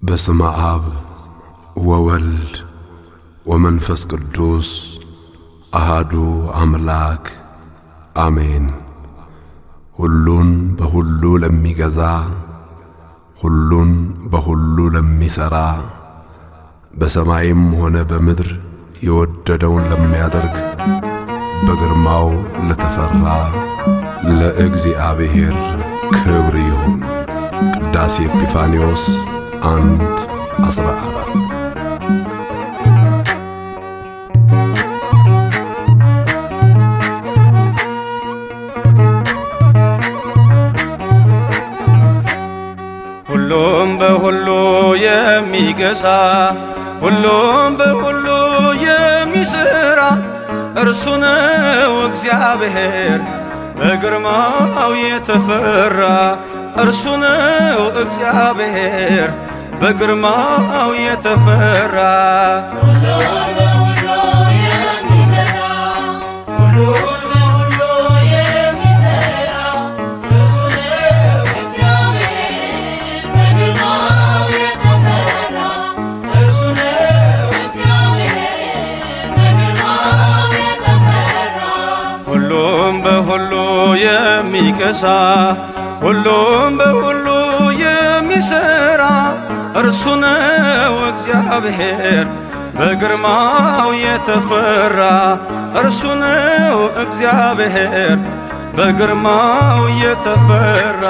በስመ አብ ወወልድ ወመንፈስ ቅዱስ አሃዱ አምላክ አሜን። ሁሉን በሁሉ ለሚገዛ፣ ሁሉን በሁሉ ለሚሠራ፣ በሰማይም ሆነ በምድር የወደደውን ለሚያደርግ፣ በግርማው ለተፈራ ለእግዚአብሔር ክብር ይሁን። ቅዳሴ ኤጲፋንዮስ 1:14። ሁሉም በሁሉ የሚገዛ፣ ሁሉም በሁሉ የሚሠራ፣ እርሱ ነው እግዚአብሔር በግርማው የተፈራ። እርሱ ነው እግዚአብሔር በግርማው የተፈራ። ሁሉን በሁሉ የሚገዛ፣ ሁሉን በሁሉ የሚሠራ፣ እርሱ ነው እግዚአብሔር በግርማው የተፈራ። እርሱ ነው እግዚአብሔር በግርማው የተፈራ። ሁሉም በሁሉ የሚገዛ፣ ሁሉም በሁሉ የሚሠራ፣ እርሱ ነው እግዚአብሔር በግርማው የተፈራ። እርሱ ነው እግዚአብሔር በግርማው የተፈራ።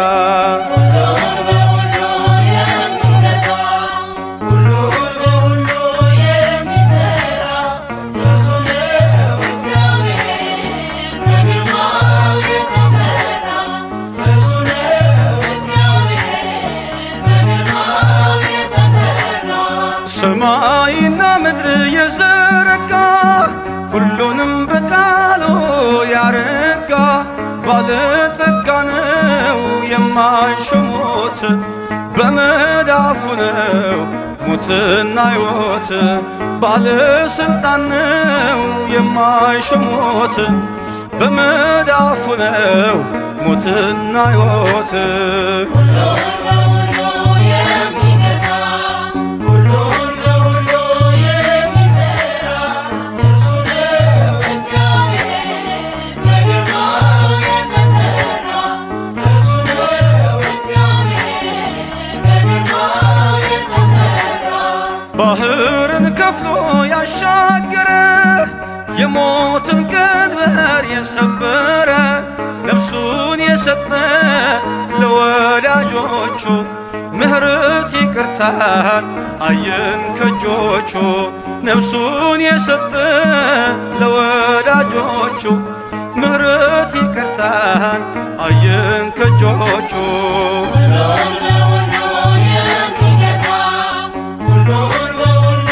ሁሉን በሁሉ የሚገዛ፣ ሁሉን በሁሉ የሚሠራ፣ እርሱ ነው እግዚአብሔር በግርማው የተፈራ። እርሱ ነው እግዚአብሔር በግርማው የተፈራ። ሰማይና ምድር የዘረጋ፣ ሁሉንም በቃሉ ያረጋ፣ ባለጸጋ ነው የማይሾሙት፣ በመዳፉ ነው ሙትና ሕይወት። ባለስልጣን ነው የማይሾሙት፣ በመዳፉ ነው ሙትና ሕይወት። ሁሉን በሁሉ የሚገዛ፣ ሁሉን በሁሉ የሚሠራ፣ እርሱ ነው እግዚአብሔር በግርማው የተፈራ። እርሱ ነው እግዚአብሔር በግርማው የተፈራ። ባህርን ከፍሎ ያሻገረ፣ የሞትን ቀንበር የሰበረ፣ ነፍሱን የሰጠ ለወዳጆቹ፣ ምሕረት ይቅርታን አየን ከእጆቹ። ነፍሱን የሰጠ ለወዳጆቹ፣ ምሕረት ይቅርታን አየን ከእጆቹ። ሁሉን በሁሉ የሚገዛ፣ ሁሉን በሁሉ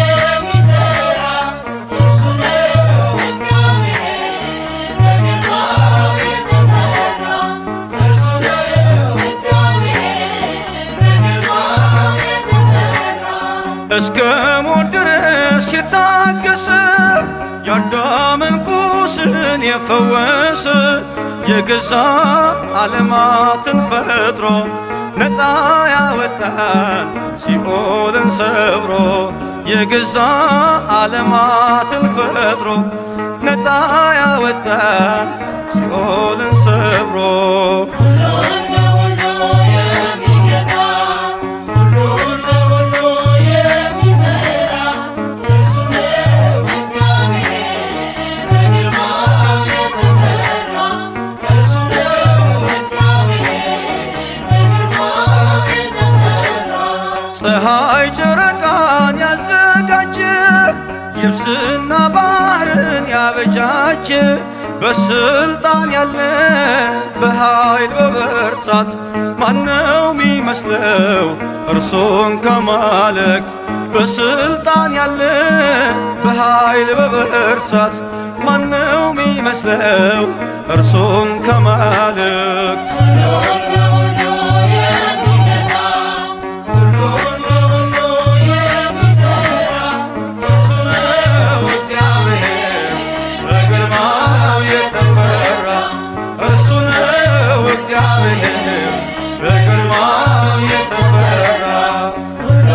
የሚሠራ፣ እርሱ ነው እግዚአብሔር በግርማው የተፈራ። እርሱ ነው እግዚአብሔር በግርማው የተፈራ። እስከ ሞት ድረስ የታገሰ፣ የአዳምን ቁስል የፈወሰ፣ የገዛ ዓለማትን ፈጥሮ፣ ነፃ ያወጣን ሲኦልን ሰብሮ፣ የገዛ ዓለማትን ፈጥሮ፣ ነፃ ያወጣን ሲኦልን ሰብሮ። ሁሉን በሁሉ የሚገዛ፣ ሁሉን በሁሉ የሚሠራ፣ እርሱ ነው እግዚአብሔር በግርማው የተፈራ። እርሱ ነው እግዚአብሔር በግርማው የተፈራ። ፀሐይ ጨረቃን ያዘጋጀ፣ የብስና ባህርን ያበጃጀ፣ በስልጣን ያለ በኃይል በብርታት፣ ማነው ሚመስለው እርሱን ከማለክት? በስልጣን ያለ በኃይል በብርታት፣ ማነው ሚመስለው እርሱን ከማለክት? ሁሉን በሁሉ የሚገዛ፣ ሁሉን በሁሉ የሚሠራ፣ እርሱ ነው እግዚአብሔር በግርማው የተፈራ። እርሱ ነው እግዚአብሔር በግርማው የተፈራ። ሁሉን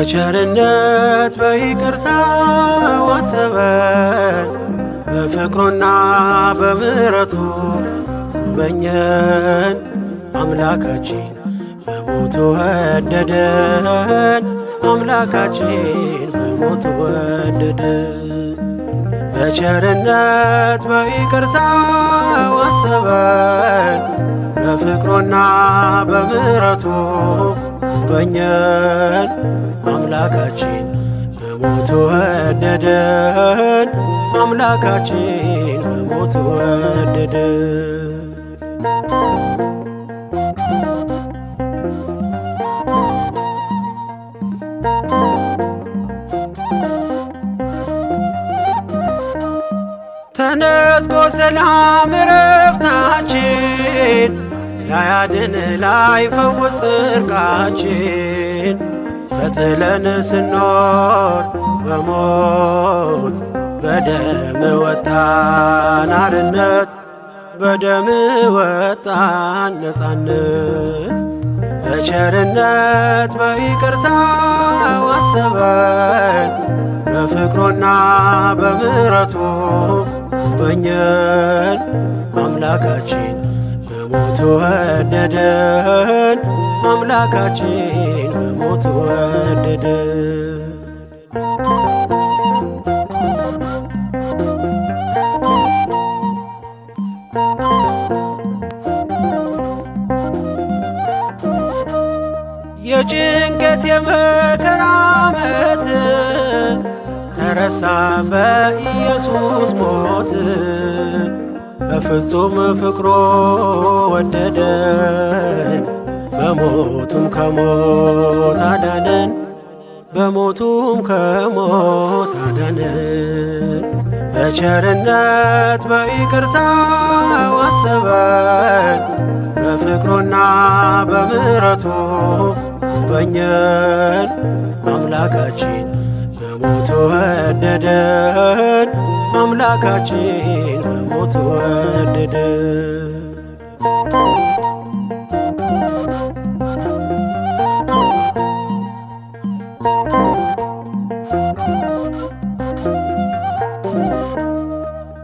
በቸርነት በይቅርታ አሰበን፣ በፍቅሩና በምሕረቱ ጎበኘን። አምላካችን በሞቱ ወደደን፣ አምላካችን በሞቱ ወደደን። በቸርነት በይቅርታ አሰበን፣ በፍቅሩና በምሕረቱ ጎበኘን። አምላካችን በሞቱ ወደደን፣ አምላካችን በሞቱ ወደደን። ተነጥቆ ሰላም እረፍታችን ላያድን ላይፈውስ ጽድቃችን ተጥለን ስኖር በሞት በደም ወጣን አርነት በደም ወጣን ነፃነት። በቸርነት በይቅርታ አሰበን፣ በፍቅሩና በምሕረቱ ጎበኘን። አምላካችን በሞቱ ወደደን፣ አምላካችን በሞቱ ወደደን። የጭንቀት የመከራ ዓመት ተረሳ በኢየሱስ ሞት። በፍጹም ፍቅሮ ወደደን፣ በሞቱም ከሞት አዳነን፣ በሞቱም ከሞት አዳነን። በቸርነት በይቅርታ አሰበን፣ በፍቅሩና በምሕረቱ ጎበኘን። አምላካችን በሞቱ ወደደን፣ አምላካችን በሞቱ ወደደን።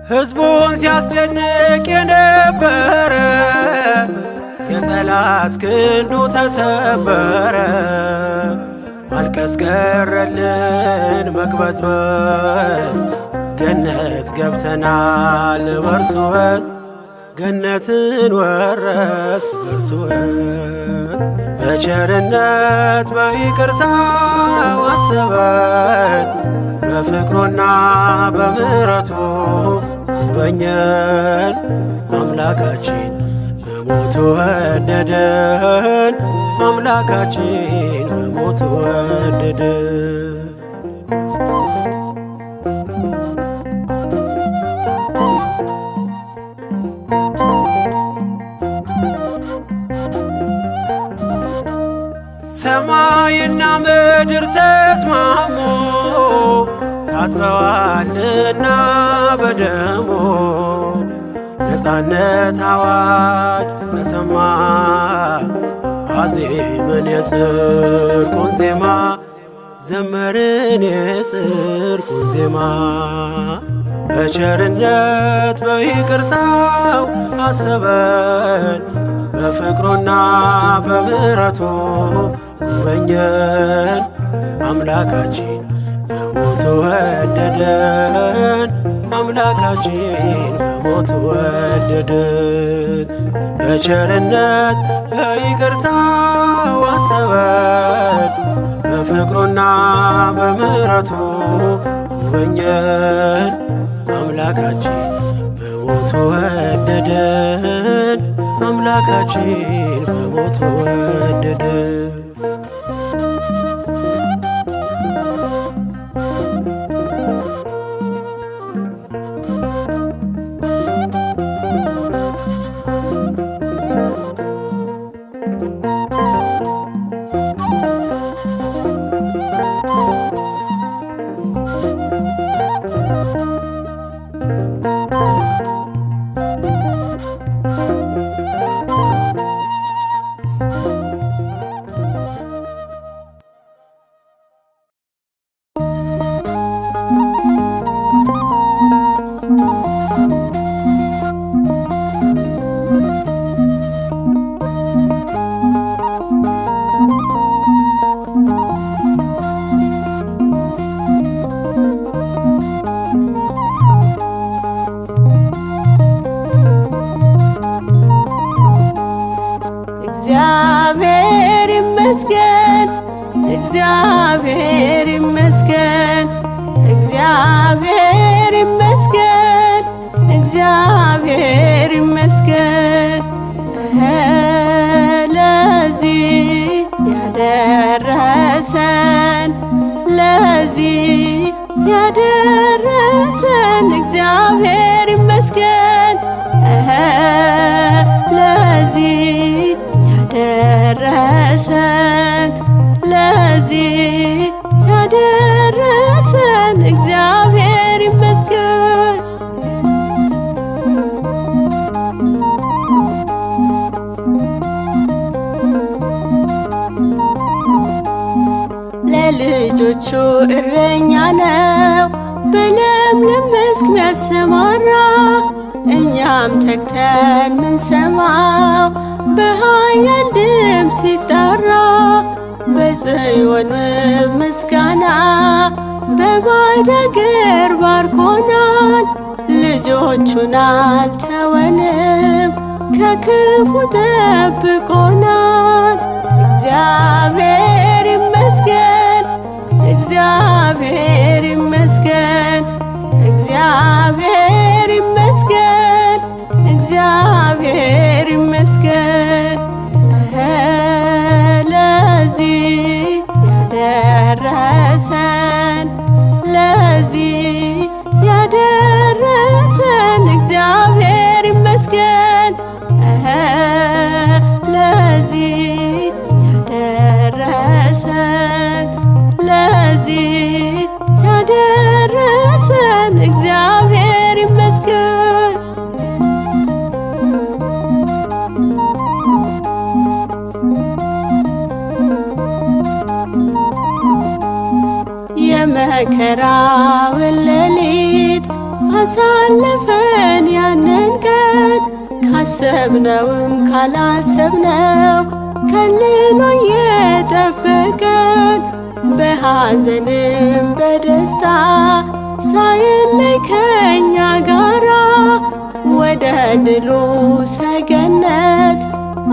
ሕዝቡን ሲያስጨንቅ የነበረ የጠላት ክንዱ ተሰበረ። ማልቀስ ቀረልን መቅበዝበዝ፣ ገነት ገብተናል በርሱ ወዝ፣ ገነትን ወረስ በርሱ ወዝ። በቸርነት በይቅርታ አሰበን፣ በፍቅሩና በምሕረቱ ጎበኘን። አምላካችን በሞቱ ወደደን፣ አምላካችን በሞቱ ወደደን። ሰማይና ምድር ተስማሙ፣ ታጥበዋልና በደሙ። ነፃነት አዋጅ ተሰማ፣ አዜምን የጽድቁን ዜማ፣ ዘመርን የጽድቁን ዜማ። በቸርነት በይቅርታው አሰበን፣ በፍቅሩና በምሕረቱ ጎበኘን። አምላካችን በሞቱ ወደደን፣ አምላካችን በሞቱ ወደደን። በቸርነት በይቅርታው አሰበን፣ በፍቅሩና በምሕረቱ ጎበኘን። አምላካችን በሞቱ ወደደን፣ አምላካችን በሞቱ ወደደን። እግዚአብሔር ይመስገን፣ እግዚአብሔር ይመስገን፣ እግዚአብሔር ይመስገን፣ እግዚአብሔር ይመስገን። ለዚህ ያደረሰን፣ ለዚህ ያደረሰን እግዚአብሔር ይመስገን። ለዚህ ያደረሰን፣ ለዚህ ያደረሰን እግዚአብሔር ይመስገን። ለልጆቹ እረኛ ነው በለምለም መስክ ሚያሰማራ፣ እኛም ተግተን ምንሰማው በኃያል ድምፅ ሲጠራ፣ በጽዮን ውብ ምስጋና በባዕድ አገር ባርኮናል። ልጆቹን አልተወንም፣ ከክፉ ጠብቆናል። እግዚአብሔር ይመስገን፣ እግዚአብሔር ይመስገን፣ እግዚአብሔር ይመስገን፣ እግዚአብሔር ይመስገን። ለዚህ ያደረሰን፣ ለዚህ ያደረሰን እግዚአብሔር ይመስገን። ለዚህ ያደረሰን፣ ለዚህ ያደረሰን እግዚአብሔር ይመስገን። የመከራውን ሌሊት አሳለፈን ያንን ቀን፣ ካሰብነውም ካላሰብነው ከልሎ የጠበቀን፣ በሐዘንም በደስታ ሳይለይ ከኛ ጋራ፣ ወደ ድሉ ሰገነት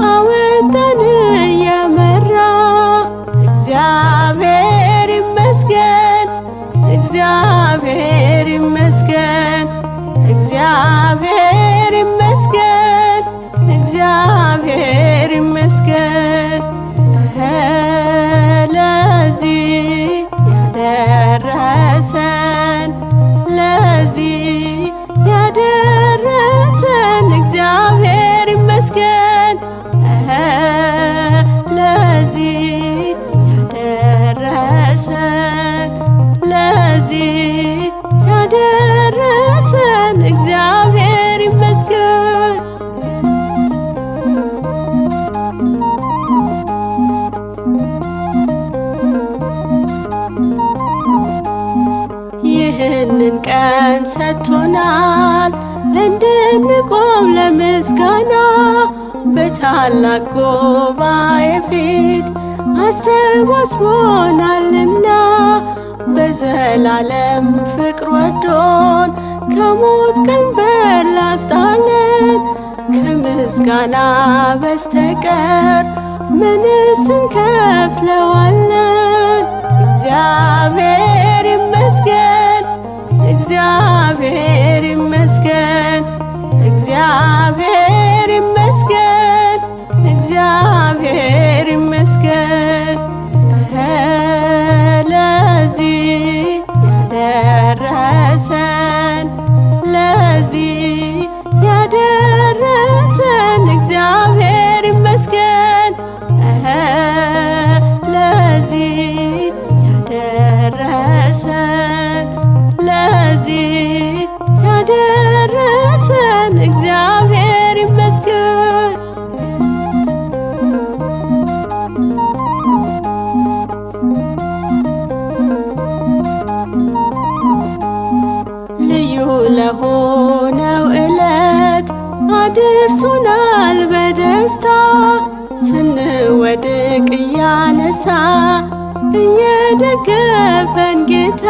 አወጣን የመራ። እግዚአብሔር ይመስገን፣ እግዚአብሔር ይመስገን፣ እግዚአብሔር ይመስገን፣ እግዚአብሔር ይመስገን። ለዚህ ያደረሰን፣ ለዚህ ያደረሰን እግዚአብሔር ይመስገን። ለዚህ ያደረሰን፣ ለዚህ ያደረሰን እግዚአብሔር ይመስገን። ይህንን ቀን ሰጥቶናል እንድንቆም ለምስጋና፣ በታላቅ ጉባኤ ፊት አሰባስቦናልና፣ በዘላለም ፍቅር ወዶን ከሞት ቀንበር ላስጣለን ከምስጋና በስተቀር ምንስ እንከፍለዋለን? እግዚአብሔር ይመስገን፣ እግዚአብሔር ይመስገን፣ እግዚአብሔር ይመስገን፣ እግዚአብሔር ይመስገን። ለዚህ ያደረሰን፣ ለዚህ ያደረሰን እግዚአብሔር ይመስገን። ለሆነው ዕለት አድርሶናል በደስታ። ስንወድቅ እያነሳ እየደገፈን ጌታ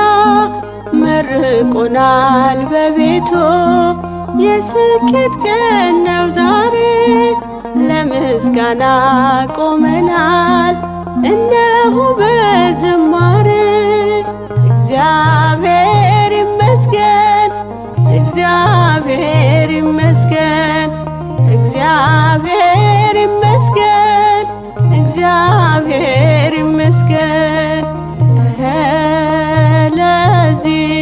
መርቆናል በቤቱ። የስኬት ቀን ነው ዛሬ፣ ለምስጋና ቆመናል እነሆ በዝማሬ። እግዚአብሔር ይመስገን፣ እግዚአብሔር ይመስገን፣ እግዚአብሔር ይመስገን፣ እግዚአብሔር ይመስገን። ለዚህ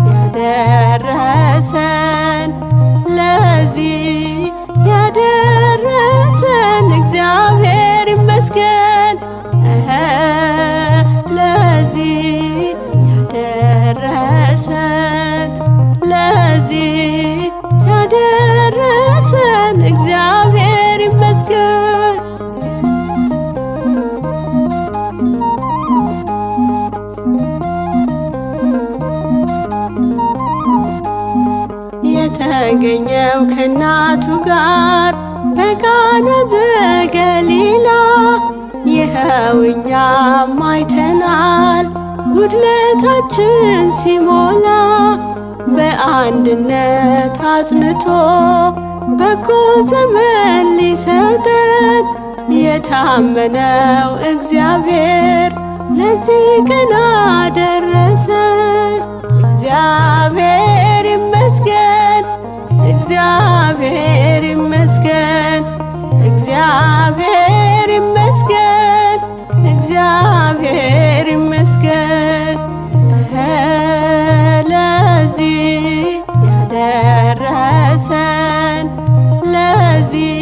ያደረሰን፣ ለዚህ ያደረሰን እግዚአብሔር ይመስገን። ለዚህ ያደረሰን፣ ለዚህ ያደረሰን እግዚአብሔር ይመስገን። የተገኘው ከእናቱ ጋር በቃና ዘገሊላ፣ ይኸው እኛም አይተናል ጉድለታችን ሲሞላ። በአንድነት አጽንቶ በጎ ዘመን ሊሰጠን የታመነው እግዚአብሔር ለዚህ ቀን አደረሰን። እግዚአብሔር ይመስገን፣ እግዚአብሔር ይመስገን፣ እግዚአብሔር ይመስገን፣ እግዚአብሔር ይመስገን። ለዚህ ያደረሰን፣ ለዚህ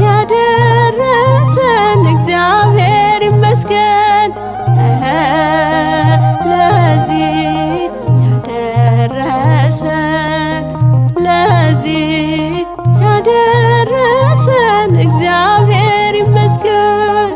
ያደረሰን እግዚአብሔር ይመስገን። ለዚህ ያደረሰን፣ ለዚህ ያደረሰን እግዚአብሔር ይመስገን።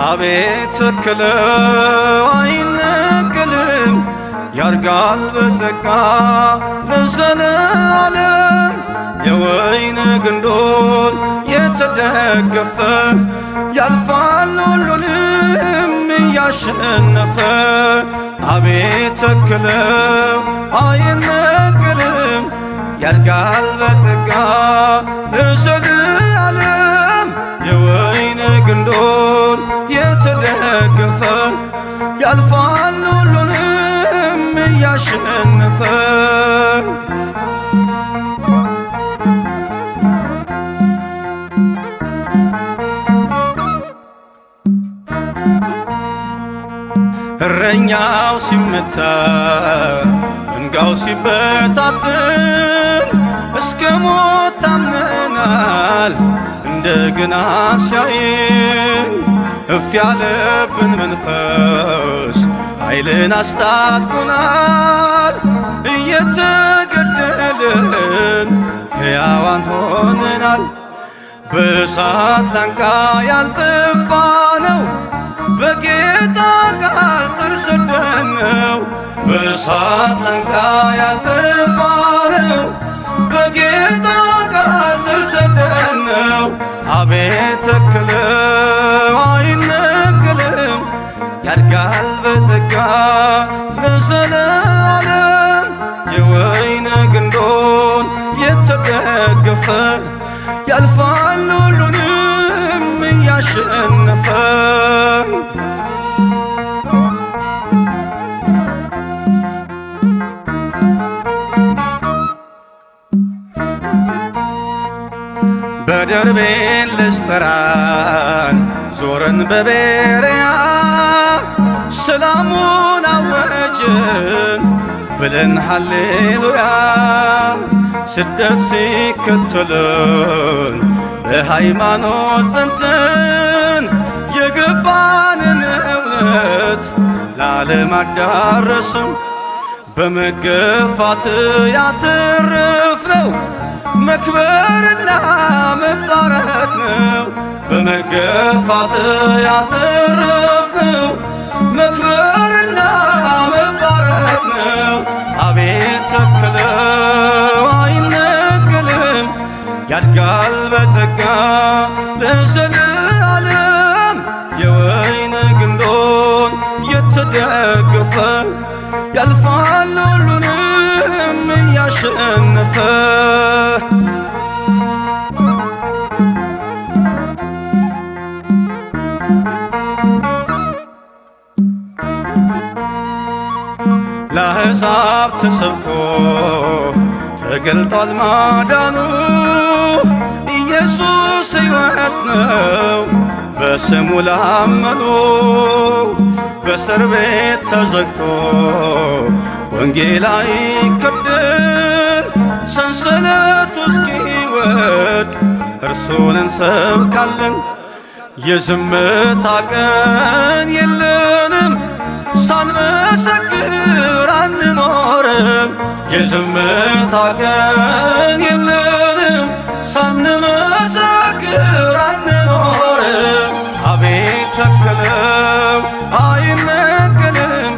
አቤት ተክለው አይነቅልም፣ ያድጋል በጸጋ ለዘለዓለም። የወይን ግንዱን የተደገፈ ያልፋል ሁሉንም እያሸነፈ። አቤት ተክለው አይነቅልም፣ ያድጋል በጸጋ ለዘለዓለም። የወይን ግንዱን የተደገፈ ያልፋል ሁሉንም እያሸነፈ። እረኛው ሲመታ፣ መንጋው ሲበታትን፣ እስከ ሞት ታምነናል እንደገና ሲያይን። እፍ ያለብን መንፈስ ኃይልን አስታጥቆናል፣ እየተገደልን ሕያዋን ሆነናል። በእሳት ላንቃ ያልጠፋ ነው በጌታ ቃል ስር ሰደን ነው። በእሳት ላንቃ ያልጠፋ ነው በጌታ ቃል ስር ሰደን ነው። አቤት ተክለው አይነቅልም፣ ያድጋል በጸጋ ለዘለዓለም። የወይን ግንዶን የተደገፈ ያልፋል ሁሉንም እያሸነፈ። በቤርያ ሰላሙን አወጅን ብለን ሃሌሉያ። ስደት ሲከተለን በሃይማኖት ጸንተን የገባንን እውነት ለዓለም አዳረስን። በመገፋት ያተረፍነው መክበርና መባረክ ነው። በመገፋት ያተረፍነው መክበርና መባረክ ነው። አቤት ተክለው አይነቀልም፣ ያድጋል በጸጋ ለዘለዓለም። የወይን ግንዶን የተደገፈ ያልፋል ሁሉንም እያሸነፈ። ለአሕዛብ ተሰብኮ ተገልጧል ማዳኑ፣ ኢየሱስ ሕይወት ነው በስሙ ላመኑ። በእስር ቤት ተዘግቶ ወንጌል አይከደን፣ ሰንሰለቱ እስኪወድቅ እርሱን እንሰብካለን። የዝምታ ቀን የለንም፣ ሳንመሰክር አንኖርም። የዝምታ ቀን የለንም፣ ሳንመሰክር አንኖርም። አቤት ተክለው አይነቀልም፣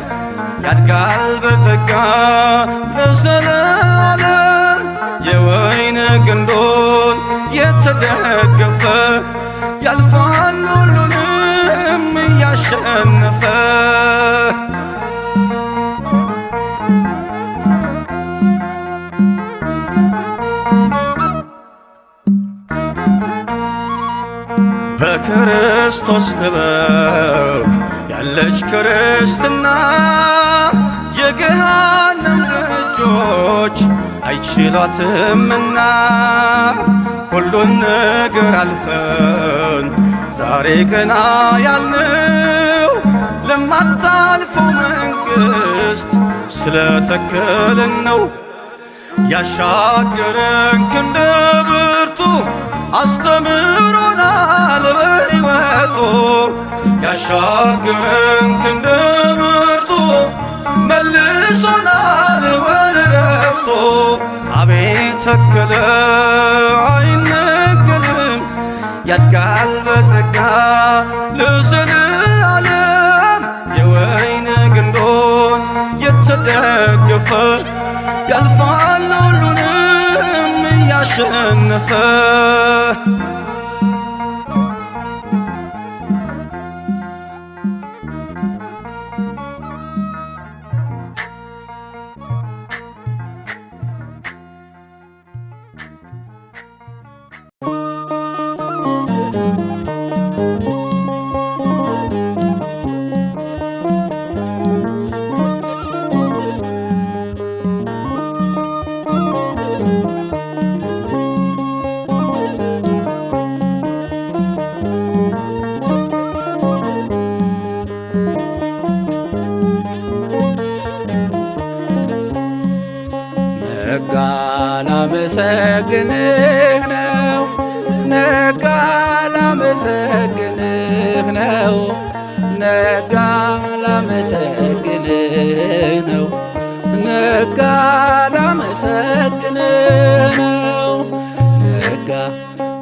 ያድጋል በጸጋ ለዘላለም። የወይን ግንዶን የተደገፈ ያልፋል ሁሉንም እያሸነፈ። በክርስቶስ ጥበብ ያለች ክርስትና የገሃነም ደጆች አይችሏትምና፣ ሁሉን ነገር አልፈን ዛሬ ቀና ያልነው ለማታልፈው መንግሥት ስለተከልን ነው። ያሻገረን ክንደ ብርቱ አስተምሮናል በሕይወቱ፣ ያሻገረን ክንደ ብርቱ መልሶናል ወደ ረፍቱ። አቤት ተከለ አይነቀልም፣ ያድጋል በጸጋ ለዘለዓለም። የወይን ግንዶን የተደገፈ ያልፋል ሁሉንም እያሸነፈ። ነጋ ላመሰግንህ ነው፣ ነጋ ላመሰግንህ ነው፣ ነጋ ላመሰግንህ ነው፣ ነጋ ላመሰግንህ ነው፣ ነጋ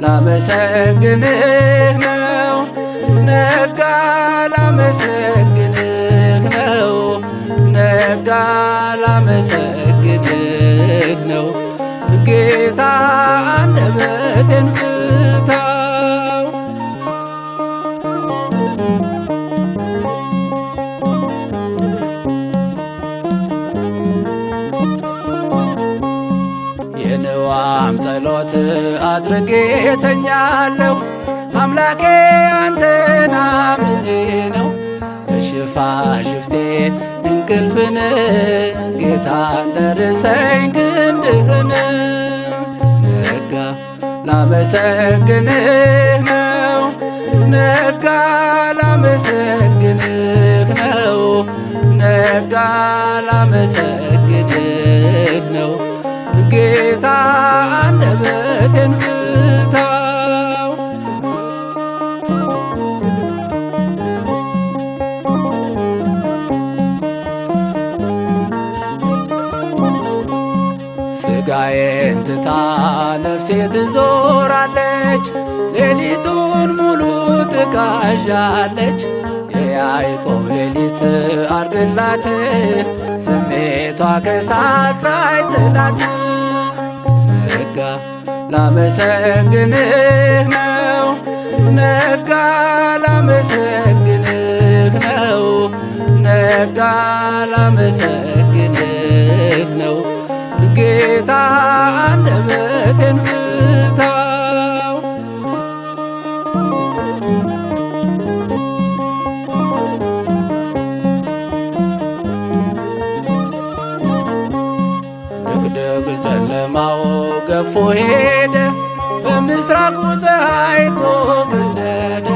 ላመሰግንህ ነው፣ ነጋ ላመሰግንህ ነው፣ ነጋ ላመሰግንህ ነው። ጌታ አንደበቴን ፍታው። የንዋም ጸሎት አድርጌ ተኛለሁ፣ አምላኬ አንተን አምኜ ነው። በሽፋ ሽፍቴ እንቅልፍን ጌታን ደርሰኝ ክንድህን። ነጋ ላመሰግንህ ነው፣ ነጋ ላመሰግንህ ነው ነጋ ላመሰግንህ ነው ጌታ አንደበቴን ፍታው። ስጋዬን ትታ ነፍሴ ትዞራለች፣ ሌሊቱን ሙሉ ትቃዣለች። የያዕቆብ ሌሊት አርግላት፣ ስሜቷ ከሳት ሳይጥላት። ነጋ ላመሰግንህ ነው ነጋ ላመሰግንህ ነው ነጋ ላመሰግንህ ነው ጌታ አንደበቴን ፍታው። ድቅድቅ ጨለማው ገፎ ሄደ፣ በምስራቁ ፀሐይ ጎህ ቀደደ።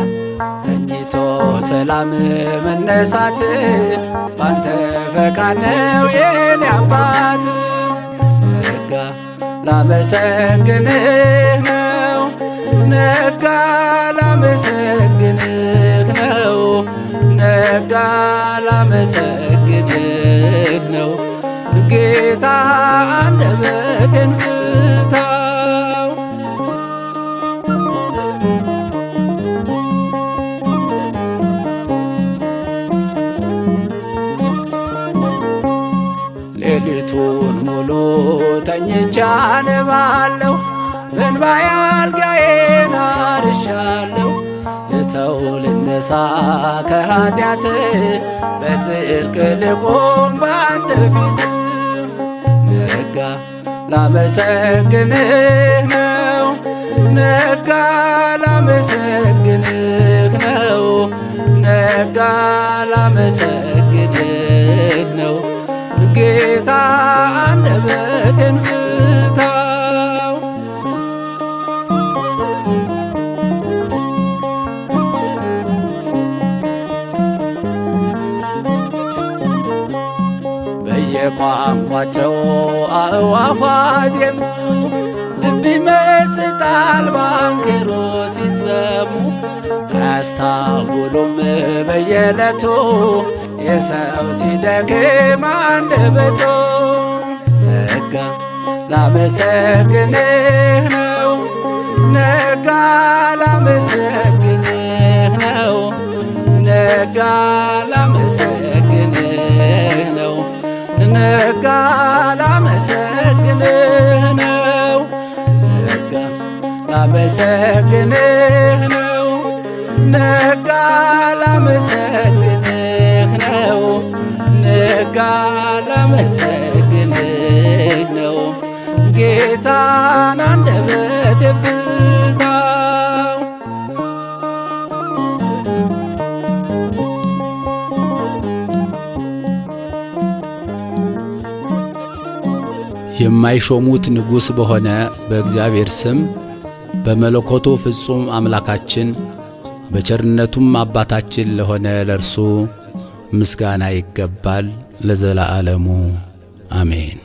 ተኝቶ ሰላም መነሳት ባንተ ፈቃድ ነው የኔ አባት። ነጋ ላመሰግንህ ነው ነጋ ላመሰግንህ ነው ነጋ ላመሰግንህ ነው ጌታ አንደበቴን ፍታው። ሌሊቱን ሙሉ ተኝቻ አነባለሁ፣ በእንባዬ አልጋዬን አርሻለሁ። ልተው ልነሳ ከኃጢአት፣ በጽድቅ ልቁም ባንተ ፊት። ነጋ ላመሰግንህ ነው ነጋ ላመሰግንህ ነው ነጋ ላመሰግንህ ነው ጌታ አንደበቴን ፍታው። በየቋንቋቸው አእዋፋ ዜሙ፣ ልብ ይመስጣል ባንክሮ ሲሰሙ። አያስታጉሉም በየዕለቱ የሰው ሲደክም አንደበቱ። ነጋ ላመሰግንህ ነው ነጋ ላመሰግንህ ነው ነጋ ላመሰግንህ ነው ነጋ ላመሰግንህ ነው ነጋ ላመሰግንህ ነው ነጋ ላመሰግንህ ነው ነጋ ላመሰግንህ ነው ጌታን አንደበቴ ፍታው። የማይሾሙት ንጉሥ በሆነ በእግዚአብሔር ስም፣ በመለኮቱ ፍጹም አምላካችን በቸርነቱም አባታችን ለሆነ ለእርሱ ምስጋና ይገባል ለዘላለሙ አሜን።